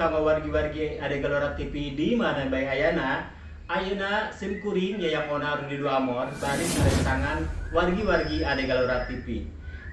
Kanggo wargi-wargi Ade Gelora TV di mana bae ayana. Ayeuna sim kuring Yayang Onar di Dua Amor baris ngarencangan wargi-wargi Ade Gelora TV.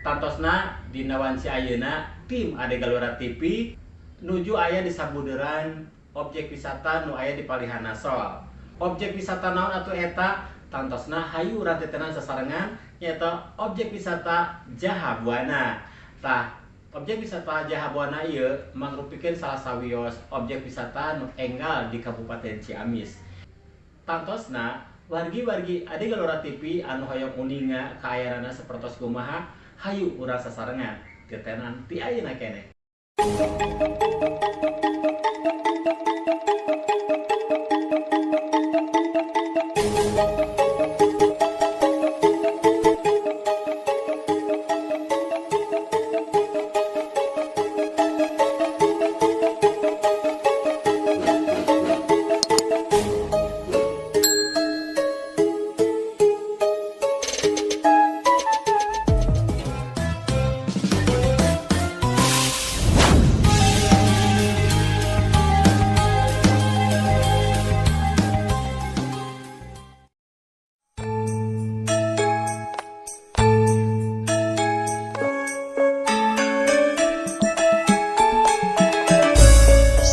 Tantosna dina wanci ayeuna tim Ade Gelora TV nuju aya di sabuderan objek wisata nu aya di Palihan Nasol. Objek wisata naon atuh eta? Tantosna hayu urang titenan sasarengan, nyaeta objek wisata Jahabuana. Tah, objek wisata Jahabuana ieu mangrupikeun salah sawios objek wisata nu enggal di Kabupaten Ciamis. Tantosna wargi-wargi Ade Gelora TV anu hoyong uninga kaayaanana sapertos kumaha, hayu urang sasarengan titenan ti ayeuna keneh.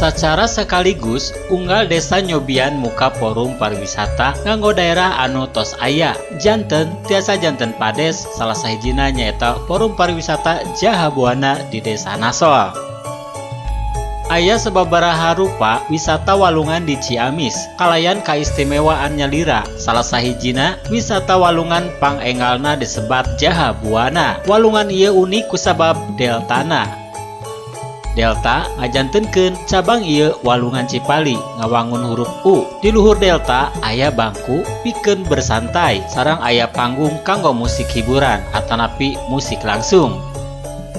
Sacara sekaligus unggal desa nyobian muka forum pariwisata nganggo daerah anu tos aya janten tiasa janten pades, salah sahijina nyaeta forum pariwisata Jahabuana di Desa Nasol. Aya sababaraha rupa wisata walungan di Ciamis kalayan kaistimewaan nyalira, salah sahijina wisata walungan pangengalna disebat Jahabuana. Walungan ieu unik kusabab deltana. Delta ngajantenkeun cabang ieu walungan Cipali ngawangun huruf U. Di luhur delta aya bangku pikeun bersantai sareng aya panggung kanggo musik hiburan atanapi musik langsung.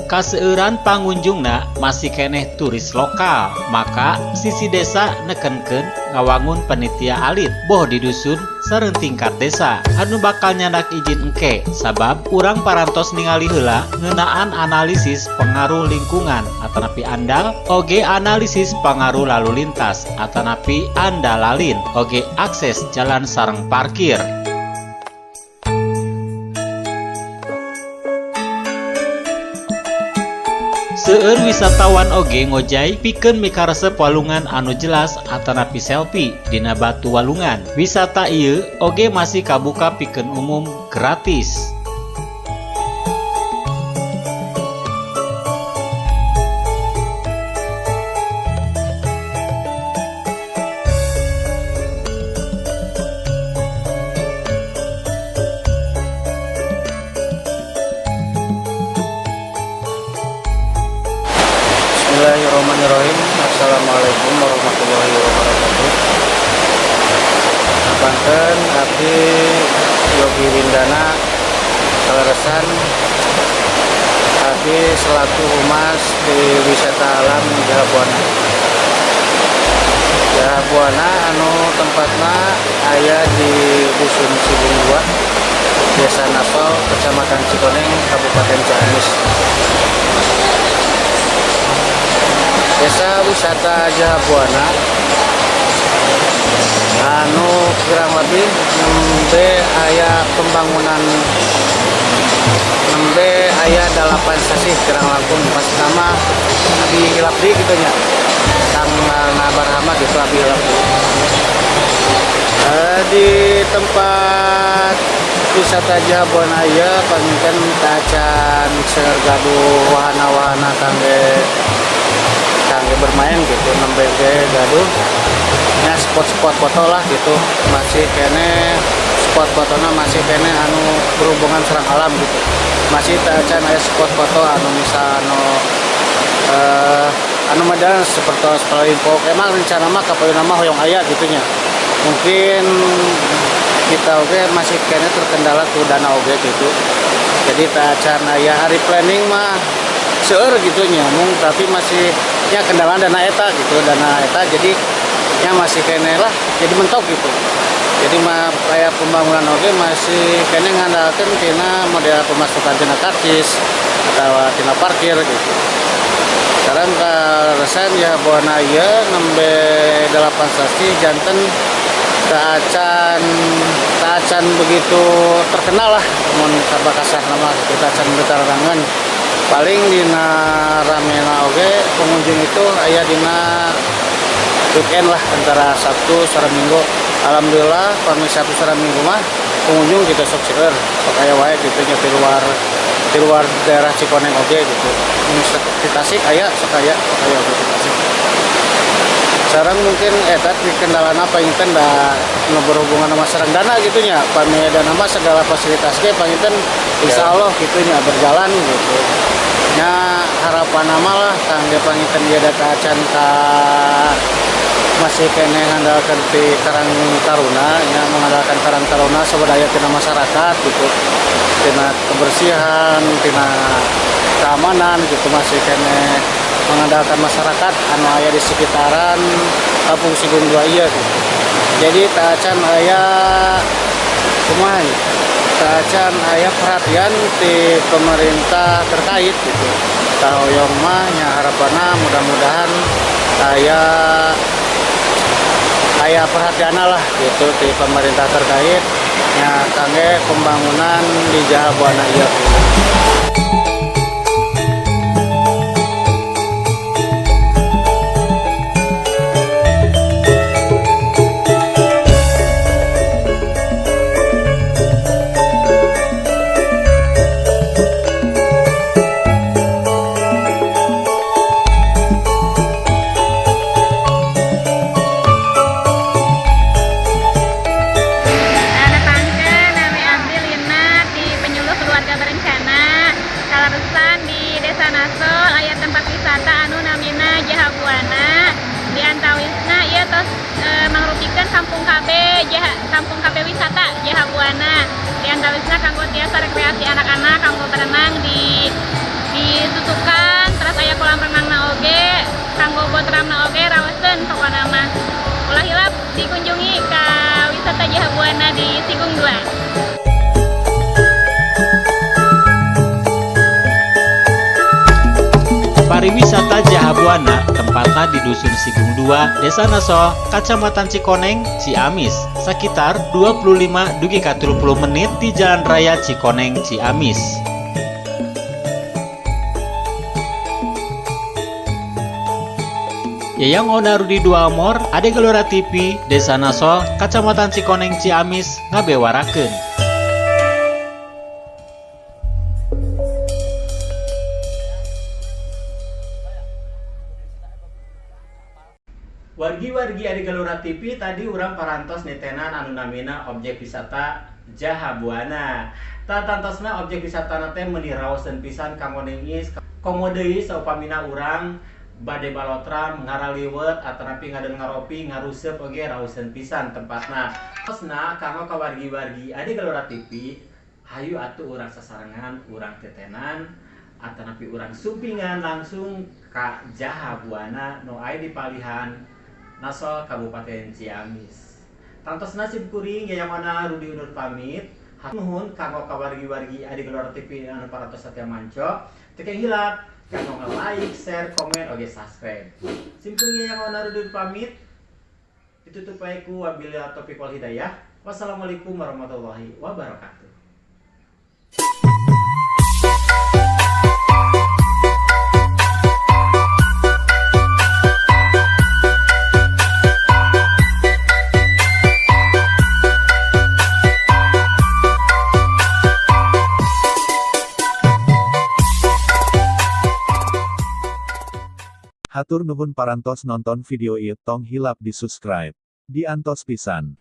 Kaseueuran pangunjungna masih keneh turis lokal, maka sisi desa nekenkeun ngawangun panitia alit boh di dusun sareng tingkat desa anu bakal nyandak izin engke, sabab urang parantos ningali heula ngeunaan analisis pengaruh lingkungan atanapi andal, oge analisis pengaruh lalu lintas atanapi andalalin, oge akses jalan sareng parkir. Seueur wisatawan oge ngojay pikeun mikaresep walungan anu jelas atanapi selfie dina batu walungan. Wisata ieu oge masih kabuka pikeun umum gratis. Bismillahirrahmanirrahim. Assalamualaikum warahmatullahi wabarakatuh. Panten abdi Yogi Windana, kaleresan abdi selaku humas di wisata alam Jahabuana. Jahabuana anu tempatna aya di Dusun Sibung 2, Desa Nasol, Kecamatan Cikoneng, Kabupaten Ciamis. Desa wisata Jahabuana anu kurang lebih nembe aya pembangunan, nembe aya 8 sasih kurang langkung, pas nama abi hilap di gitu nya, tanggal nabarhama gitu abi hilap di. Di tempat wisata Jahabuana ieu panginten tacan seueur gaduh wahana-wahana kangge bermain gitu, nembe ge gaduh nya spot-spot foto lah gitu, masih kene spot fotona masih kene anu berhubungan sareng alam gitu, masih tacan aya spot foto anu misal anu model seperti Paling emang rencana mah kapayuna mah hoyong aya gitu nya, mungkin kita oge masih kene terkendala ku dana oge gitu, jadi tacan aya hari planning mah seueur gitu nya, mung tapi masih ya kendala dana eta gitu, dana eta jadi ya masih kene lah jadi mentok gitu. Jadi mah kayak pembangunan oge masih kene ngandalkeun tina model pemasukan tina karcis atau tina parkir gitu. Sekarang kaleresan ya Buana ieu nembe 8 sasih janten teu acan begitu terkenal lah, mun kabakasarna mah gitu, teu acan betarangan. Paling dina ramena oge pengunjung itu aya dina weekend lah, antara Sabtu sareng Minggu. Alhamdulillah, pami Sabtu sareng Minggu mah pengunjung gitu sok seueur, sok aya wae gitu nya, di luar daerah Cikoneng oge gitu. Mun di Tasik aya, sok aya oge di Tasik. Sekarang mungkin eta di kendalana panginten da nu berhubungan sama sareng dana gitu nya. Pami dana mah segala fasilitas ge panginten insya Allah gitu nya berjalan gitu nya. Harapan mah lah kangge panginten ieu data acan ka masih keneh ngandalkeun ti Karang Taruna nya, mengandalkan Karang Taruna, swadaya tina masyarakat gitu, tina kebersihan, tina keamanan gitu, masih keneh mengandalkan masyarakat anu aya di sekitaran Kampung Sigung 2 ieu gitu. Jadi teu acan aya, kumaha ya, teu acan aya perhatian di pemerintah terkait gitu. Kahoyong mah nya harapanna mudah-mudahan aya aya perhatian lah gitu di pemerintah terkait nya kangge pembangunan di Jaha Buana ieu. Nepangkeun, nami abdi Lina di penyuluh keluarga berencana. Kaleresan di Desa Nasol aya tempat wisata anu namina Jahabuana. Di antawisna ieu tos mangrupikeun kampung KB Jaha, kampung KB wisata Jahabuana. Di antawisna kanggo tiasa rekreasi anak-anak, kanggo berenang di susukan, terus aya kolam renangna oge, kanggo botramna oge, raoseun pokona mah. Ulah hilap dikunjungi ka wisata Jahabuana di Sigung 2. Pariwisata Jahabuana tempatna di Dusun Sigung 2, Desa Nasol, Kacamatan Cikoneng, Ciamis, sekitar 25 dugi ka 30 menit di Jalan Raya Cikoneng, Ciamis. Yayang Ona Rudi Dua Amor, Ade Gelora TV, Desa Nasol, Kacamatan Cikoneng, Ciamis, ngabewarakeun. Wargi-wargi Ade Gelora TV, tadi urang parantos nitenan anu namina objek wisata Jahabuana. Tah, tantosna objek wisata teh meuni raoseun pisan kanggo niis, komo deui saupamina urang bade balotram, ngaraliwet, atanapi ngaden ngaropi, ngarusep oge raoseun pisan tempatna. Tosna kanggo ka wargi-wargi Ade Gelora TV, hayu atuh urang sasarengan, urang tetenan atanapi urang sumpingan langsung ka Jahabuana nu aya di Palihan Nasol, Kabupaten Ciamis. Tangtosna sim kuring Yayang Ona Rudi undur pamit. Nuhun kanggo ka wargi-wargi Ade Gelora TV anu parantos satya manco. Teu hilap kanggo nge-like, share, komen, oge subscribe. Sim kuring Yayang Ona Rudi undur pamit. Ditutup bae ku wabillahi taufiq wal hidayah. Wassalamualaikum warahmatullahi wabarakatuh. Hatur nuhun parantos nonton video ieu, tong hilap di subscribe. Diantos pisan.